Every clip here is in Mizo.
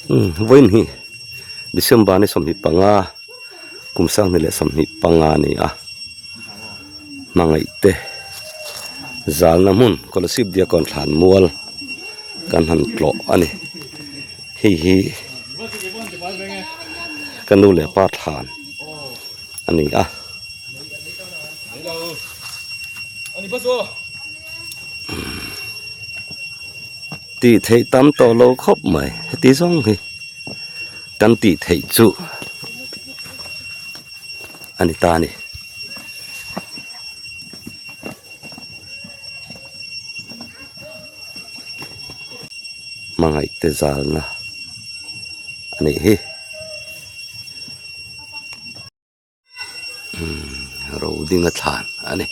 Umm vawiin hi December ni 25 kum 2025 a ni a hmangaih te zalna hmun Kolasib Diakkawn thlan mual kan han tlawh a ni hei hi ka nu leh pa thlan a ni a. Tih theih tam tawh lo khawp mai heti zawng hi kan tih theih chu a ni ta a ni. Hmangaih te zalna a nih hi. Ro ding a thlan a ni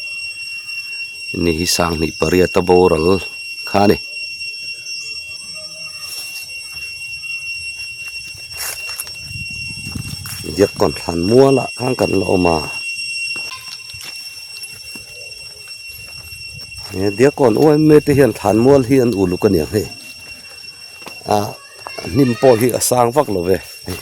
ni hi sanghnih pariat a boral kha a ni. Diakkawn thlan mual ah khan kan la awm a he diakkawn uaime te hian thlan mual hi an uluk a niang hei ah hnim pawh hi a sang vak lo ve hei.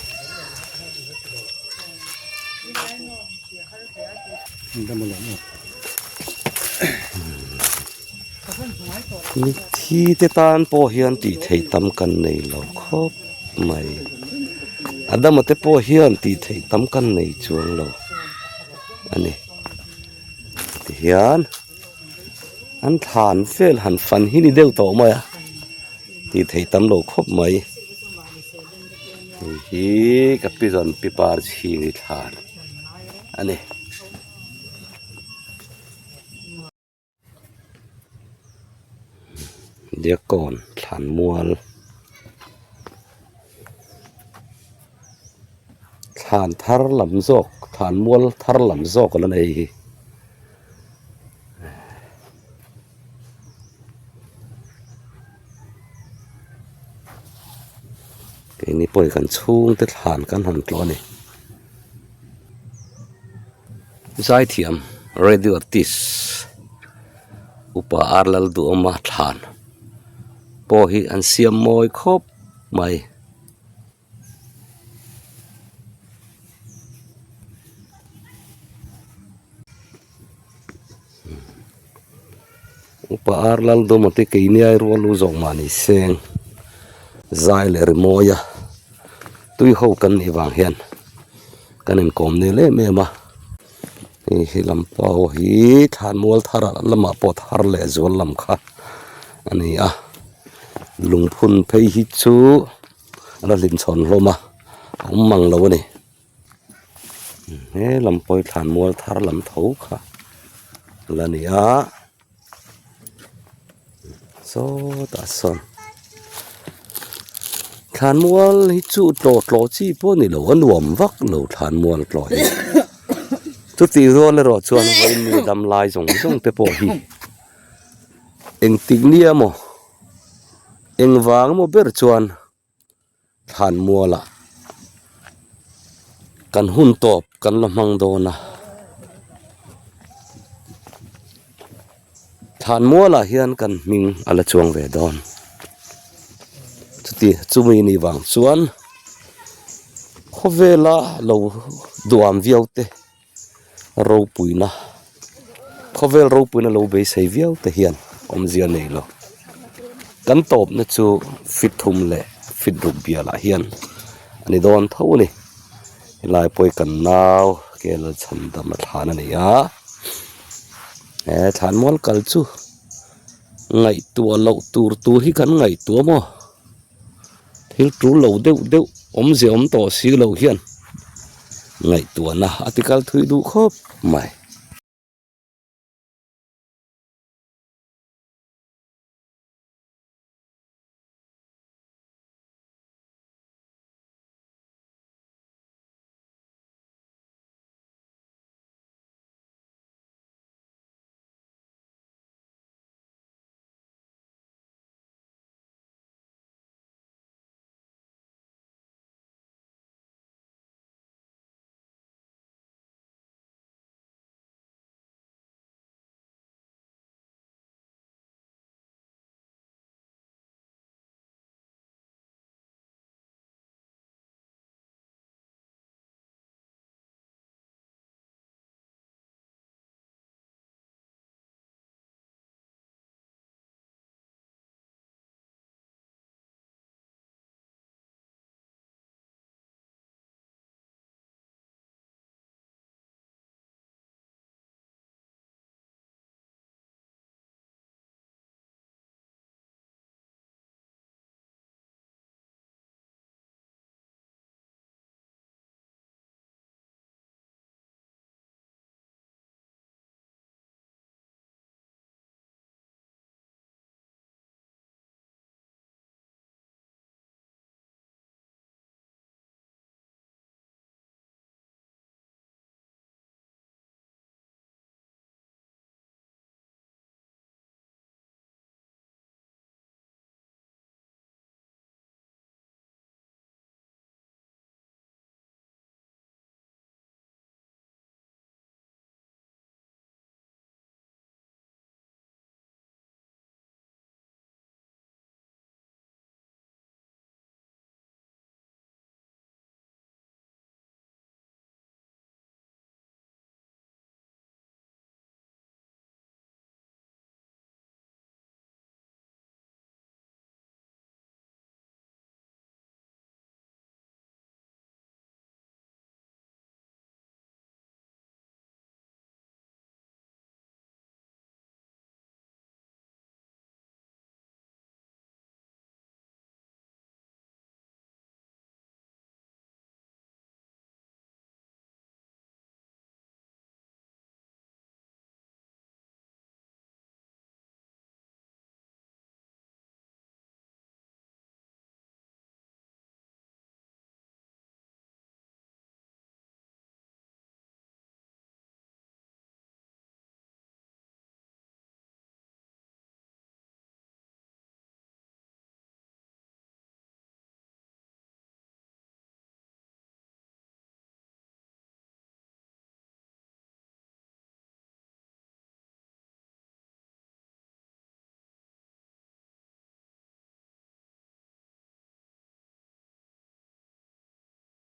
Mitthi te tan pawh hian tih theih tam kan nei lo khawp mai Adama te pawh hian tih theih tam kan nei chuang lo a ni tihian an thlan vel han fan hi ni deuh tawh mai a tih theih tam lo khawp mai hei hi ka pi zawn pi par chhing hi thlan a ni. Diakkawn thlan mual thlan thar lam zawk thlan mual thar lam zawk a la nei hi. Keini pawhin kan chhungte thlan kan han tlawh a ni. Zaithiam radio artist upa ar lal duhawma thlan pawh hi an siam mawi khawp mai. Upa ar lal dawm te keini ai rual lu zawk mah ni seng zai leh rimawi a tui ho kan nih vang hian kan inkawm nel em em a hei hi lam pawh hi thlan mual thar ah lamah pawh thar leh zual lam kha a ni a lungphun phei hi chu a la hlim chhawn hlawm a a awm mang lo a ni. He lam pawh hi thlan mual thar lam tho kha la ni a sawtah sawn thlan mual hi chu tlawh tlawh chi pawh a ni lo a nuam vak lo thlan mual tlawh hi chutih rual erawh chuan vawiin dam lai zawng zawng te pawh hi engtik nia maw engvang emaw ber chuan. Thlan mualah kan hun tawp kan la hmang dawn a thlan mualah hian kan hming a la chuang ve dawn chuti chumi nih vang chuan khawvela lo duam viau te ropuina khawvel ropuina lo beisei viau te hian awmzia nei lo kan tawpna chu fit thum leh fit ruk bialah hian a ni dawn tho a ni helai pawh hi kan nau kel chhan dam a thlan a ni a he thlan mual kal chu ngaihtuah loh tur tur hi kan ngaihtuah maw. Thil tul lo deuh deuh awmzia awm tawh si lo hian ngaihtuahna a ti kal thui duh khawp mai.